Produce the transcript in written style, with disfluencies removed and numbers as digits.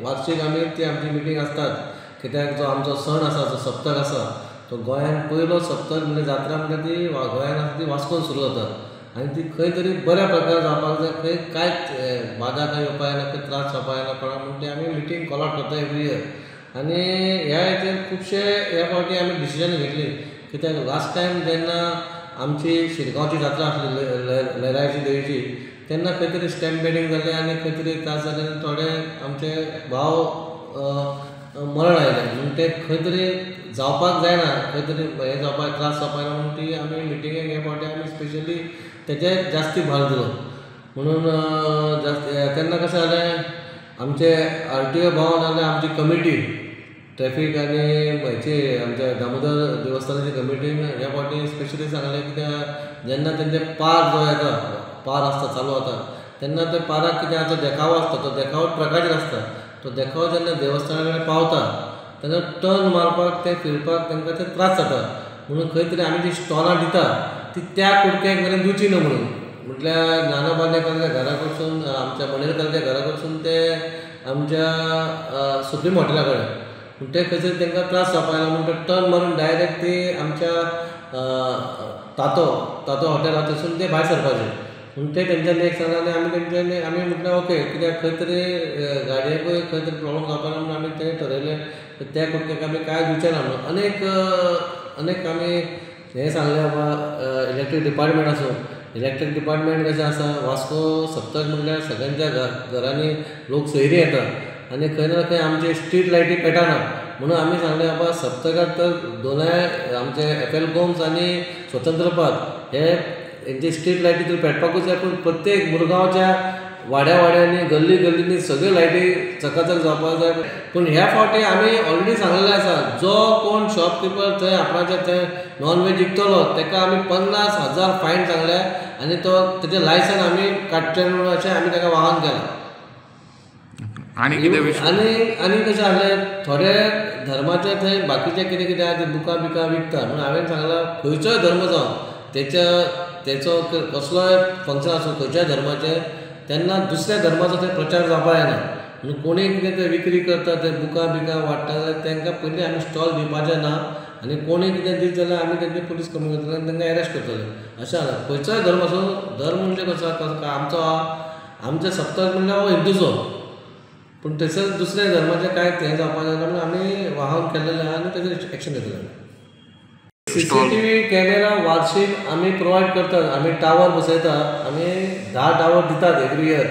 वार्षीक आमी ती आमची मिटींग आसतात. कित्याक जो आमचो सण आसा, जो सप्तक आसा, तो गोंयान पयलो सप्तक म्हणजे जात्रा म्हणटा ती गोंयान आसा ती वास्कोन सुरू जाता आनी ती खंय तरी बऱ्या प्रकारे जावपाक जाय, खंय कांयच बादा खंय येवपाक जायना, खंय त्रास जावपाक जायना कोणाक, म्हूण ती आमी मिटींग कॉल आवट करता एवरी इयर. आनी ह्या हेचेर खुबशे ह्या फावटी आमी डिसिजन घेतली. कित्याक लास्ट टायम जेन्ना आमची शिरगांवची जात्रा आसली लयराईची देवीची, तेन्ना खंय तरी स्टॅम्पेडींग जालें आनी खंय तरी त्रास जाले आनी थोडे आमचे भाव मरण आयले. म्हूण ते खंय तरी जावपाक जायना, खंय तरी हें जावपाक त्रास जावपाक जायना म्हूण ती आमी मिटिंगेक हे फावटी आमी स्पेशली तेजेर जास्ती भार दिलो. म्हणून जास्त तेन्ना कशें जालें, आमचे आरटीओ भाव नाजाल्यार आमची कमिटी ट्रॅफीक आनी हेची आमच्या दामोदर देवस्थानाची कमिटीन ह्या फावटी स्पेशली सांगलें कित्याक जेन्ना तेंचे पार जो येता, पार आसता चालू जाता तेन्ना त्या पाराक कितें आतां देखावो आसता, तो देखावो ट्रकाचेर आसता, तो देखावो जेन्ना देवस्थाना कडेन पावता तेन्ना टर्न मारपाक ते फिरपाक तांकां ते त्रास जाता. म्हणून खंय तरी आमी जी स्टॉलां दिता ती त्या कुडक्याक मेरेन दिवची न्हू म्हणून, म्हटल्यार नाना बांदेकराच्या घरा कडसून, आमच्या मणेरकराच्या घरा कडसून ते आमच्या सुप्रीम हॉटेला कडेन, पूण ते खंयसर तांकां त्रास जावपाक जायना म्हूण ते टर्न मारून डायरेक्ट ती आमच्या तातो तातो हॉटेल आसा थंयसून ते भायर सरपाचे. पूण ते तेंच्यांनी एक सांगलें आनी आमी तेंच्यांनी आमी म्हटलें ओके, कित्याक खंय तरी गाडयेकूय खंय तरी प्रॉब्लम जावपाक ना म्हणून आमी तें ठरयलें त्या कुडक्याक आमी कांय दिवचें ना म्हणून. अनेक अनेक आमी हें सांगलें बाबा इलेक्ट्रीक डिपार्टमेंट आसूं, इलेक्ट्रीक डिपार्टमेंट कशें आसा वास्को सप्तक म्हणल्यार सगळ्यांच्या घरांनी लोक सोयरी येता आनी खंय ना खंय आमचे स्ट्रीट लायटी पेटना म्हणून आमी सांगलें बाबा सप्तकाक तर दोनाय आमचे एफ एल गोम्स आनी स्वतंत्र पार्क हे हेंचे स्ट्रीट लायटी तर पेटपाकूच जाय, पूण प्रत्येक मुरगांवच्या वाड्या वाड्यांनी गल्ली गल्लींनी सगळ्यो लायटी चकाचक जावपाक जाय. पूण ह्या फावटी आमी ऑलरेडी सांगलेलें आसा, जो कोण शॉपकिपर थंय आपणाचे थंय नॉन वेज विकतलो ताका आमी 50,000 फायन सांगल्या आनी तो तेजें लायसन आमी काडचें म्हणून अशें आमी ताका आवाहन केलां. आनी कितें आनी आनी कशें जालें, थोडे धर्माचे थंय बाकीचे कितें कितें आहा ते बुकां बिकां विकता, म्हणून हांवें सांगलां खंयचोय धर्म जावं तेच्या तेचो कसलोय फंक्शन आसूं खंयच्याय धर्माचें, तेन्ना दुसऱ्या धर्माचो थंय प्रचार जावपाक जायना. म्हणून कोणूय कितें ते विक्री करता ते बुकां बिकां वाडटा जाल्यार तांकां पयलीं आमी स्टॉल दिवपाचें ना आनी कोणूय कितें दीत जाल्यार आमी तेंचे पुलीस कमी करतले आनी तांकां एरेस्ट करतले अशें जाला. खंयचोय धर्म आसूं, धर्म म्हणजे कसो आमचो आमचें सप्तक म्हणल्यार हो हिंदूचो, पूण थंयसर दुसऱ्या धर्माचें कांय हें जावपाक जायना म्हणून आमी वाहन केल्लेलें आहा आनी तेजेर एक्शन घेतलें. सीसीटीव्ही कॅमेरा वार्षिक आमी प्रोवायड करतात, आमी टावर बसयता, आमी 10 टावर दितात एवरी इयर.